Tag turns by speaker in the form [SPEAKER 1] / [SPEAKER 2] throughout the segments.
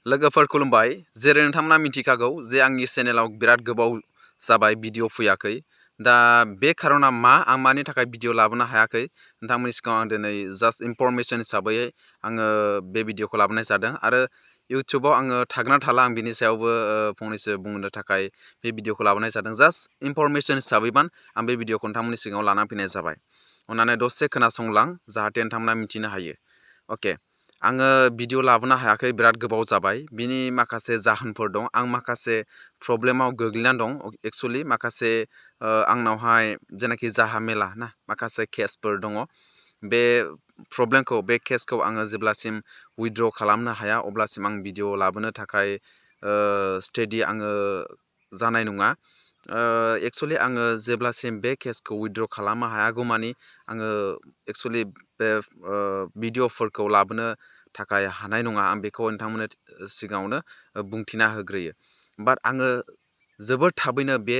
[SPEAKER 1] लोगोफोर खुलुमबाय जेरै नोंथांमोना मिथिखागौ जे आंनि चेनेलाव बिराद गोबाव जाबाय भिडिअ फैयाखै दा बे खारना मा आं मानि थाखाय भिडिअ लाबोनो हायाखै नोंथांमोननि सिगाङाव आं दिनै जास्ट इनफरमेसन हिसाबै आङो बे भिडिअखौ लाबोनाय जादों आरो इउटिउबाव आङो थागोना थाला आं बिनि सायावबो फंनैसो बुंनो थाखाय बे भिडिअखौ लाबोनाय जादों जास्ट इनफरमेसन हिसाबैमान आं बे भिडिअखौ नोंथांमोननि सिगाङाव लानानै फैनाय जाबाय अन्नानै दसे खोनासंलां जाहाथे नोंथांमोना मिथिनो हायो अके आङो भिडिअ लाबोनो हायाखै बिराद गोबाव जाबाय बिनि माखासे जाहोनफोर दं आं माखासे प्रब्लेमाव गोग्लैनानै दं एक्चुअली माखासे आंनावहाय जेनाखि जाहा मेला ना माखासे केसफोर दङ बे प्रब्लेमखौ बे केसखौ आङो जेब्लासिम उइथड्र खालामनो हाया अब्लासिम आं भिडिअ लाबोनो थाखाय स्टेडि आङो जानाय नङा एक्चुअली आङो जेब्लासिम बे केसखौ उइथड्र खालामनो हायागौमानि आङो एक्चुअली बे भिडिअफोरखौ लाबोनो थाखाय हानाय नङा आं बेखौ नोंथांमोननो सिगाङावनो बुंथिना होग्रोयो बाट आङो जोबोद थाबैनो बे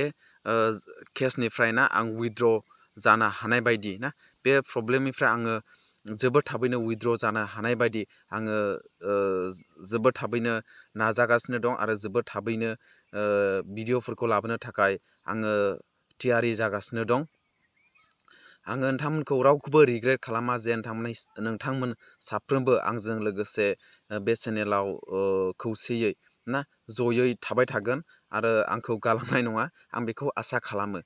[SPEAKER 1] केसनिफ्राय ना आं उइथड्र जानो हानाय बायदि ना बे प्रब्लेमनिफ्राय आङो जोबोद थाबैनो उइथड्र जानो हानाय बायदि आङो जोबोद थाबैनो नाजागासिनो दं आरो जोबोद थाबैनो भिडिअफोरखौ लाबोनो थाखाय आङो थियारि जागासिनो दं आङो नोंथांमोनखौ रावखौबो रिग्रेट खालामा जे नोंथांमोन साफ्रोमबो आंजों लोगोसे बे चेनेलाव खौसेयै ना जयै थाबाय थागोन आरो आंखौ गालांनाय नङा आं बेखौ आसा खालामो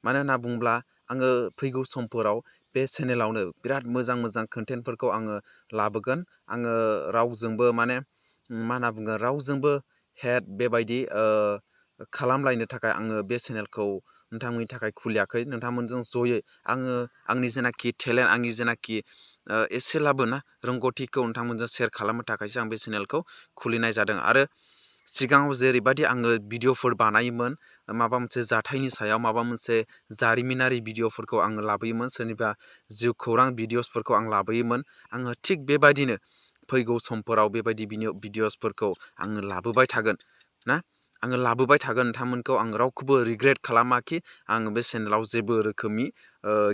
[SPEAKER 1] मानो होनना बुङोब्ला आङो फैगौ समफोराव बे चेनेलावनो बिराद मोजां मोजां कन्टेन्टफोरखौ आङो लाबोगोन आङो रावजोंबो माने मा होनना बुङो रावजोंबो हेट बेबायदि खालामलायनो थाखाय आङो बे चेनेलखौ नोंथांमोननि थाखाय खुलियाखै नोंथांमोनजों जयै आङो आंनि जेनाखि टेलेन्ट आंनि जेनाखि एसेब्लाबो ना रोंगौथिखौ नोंथांमोनजों शेयार खालामनो थाखायसो आं बे चेनेलखौ खुलिनाय जादों आरो सिगाङाव जेरैबायदि आङो भिडिअफोर बानायोमोन माबा मोनसे जाथायनि सायाव माबा मोनसे जारिमिनारि भिडिअफोरखौ आङो लाबोयोमोन सोरनिबा जिउ खौरां भिडिअसफोरखौ आं लाबोयोमोन आङो थिग बेबायदिनो फैगौ समफोराव बेबायदि भिडिअसफोरखौ आङो लाबोबाय थागोन ना आङो लाबोबाय थागोन नोंथांमोनखौ आं रावखौबो रिग्रेट खालामाखि आं बे चेनेलाव जेबो रोखोमनि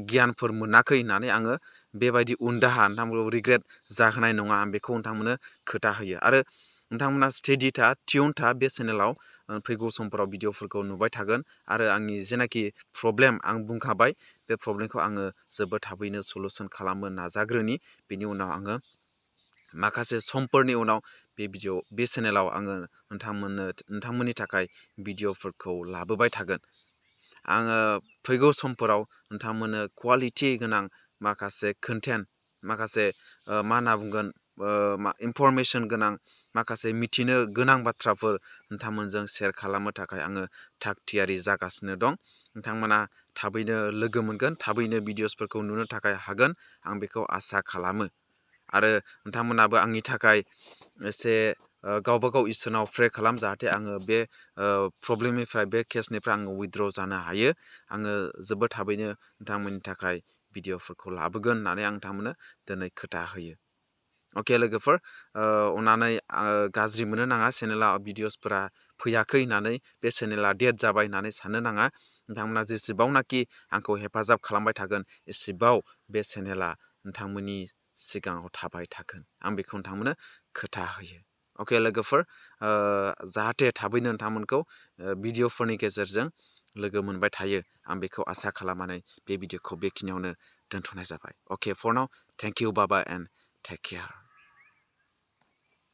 [SPEAKER 1] गियानफोर मोनाखै होननानै आङो बेबायदि उनदाहा नोंथांमोनखौ रिग्रेट जाहोनाय नङा आं बेखौ नोंथांमोननो खोथा होयो आरो नोंथांमोना स्टेडि था टिउन था बे चेनेलाव फैगौ समफोराव भिडिअफोरखौ नुबाय थागोन आरो आंनि जेनाखि प्रब्लेम आं बुंखाबाय बे प्रब्लेमखौ आङो जोबोद थाबैनो सलुसन खालामनो नाजाग्रोनि बेनि उनाव आङो माखासे समफोरनि उनाव बे चेनेलाव आङो नोंथांमोननि थाखाय भिडिअफोरखौ लाबोबाय थागोन आङो फैगौ समफोराव नोंथांमोननो कुवालिटि गोनां माखासे कन्टेन्ट माखासे मा होनना बुंगोन इनफरमेसन गोनां माखासे मिथिनो गोनां बाथ्राफोर नोंथांमोनजों शेयार खालामनो थाखाय आङो थाग थियारि जागासिनो दं नोंथांमोना थाबैनो लोगो मोनगोन थाबैनो भिडिअसफोरखौ नुनो थाखाय हागोन आं बेखौ आसा खालामो आरो नोंथांमोनाबो आंनि थाखाय एसे गावबा गाव इसोरनाव प्रे खालाम जाहाथे आङो बे प्रब्लेमनिफ्राय बे केसनिफ्राय आङो उइथड्र जानो हायो आङो जोबोद थाबैनो नोंथांमोननि थाखाय भिडिअफोरखौ लाबोगोन होननानै आं नोंथांमोननो दिनै खोथा होयो अके लोगोफोर अननानै गाज्रि मोननो नाङा चेनेला भिडिअसफोरा फैयाखै होननानै बे चेनेला डेड जाबाय होननानै साननो नाङा नोंथांमोना जेसेबांनाखि आंखौ हेफाजाब खालामबाय थागोन एसेबां बे चेनेला नोंथांमोननि सिगाङाव थाबाय थागोन आं बेखौ नोंथांमोननो खोथा होयो अके लोगोफोर जाहाथे थाबैनो नोंथांमोनखौ भिडिअफोरनि गेजेरजों लोगो मोनबाय थायो आं बेखौ आसा खालामनानै बे भिडिअखौ बेखिनियावनो दोनथ'नाय जाबाय अके फर नाउ थेंक इउ बाबा एन्ड टेक केयार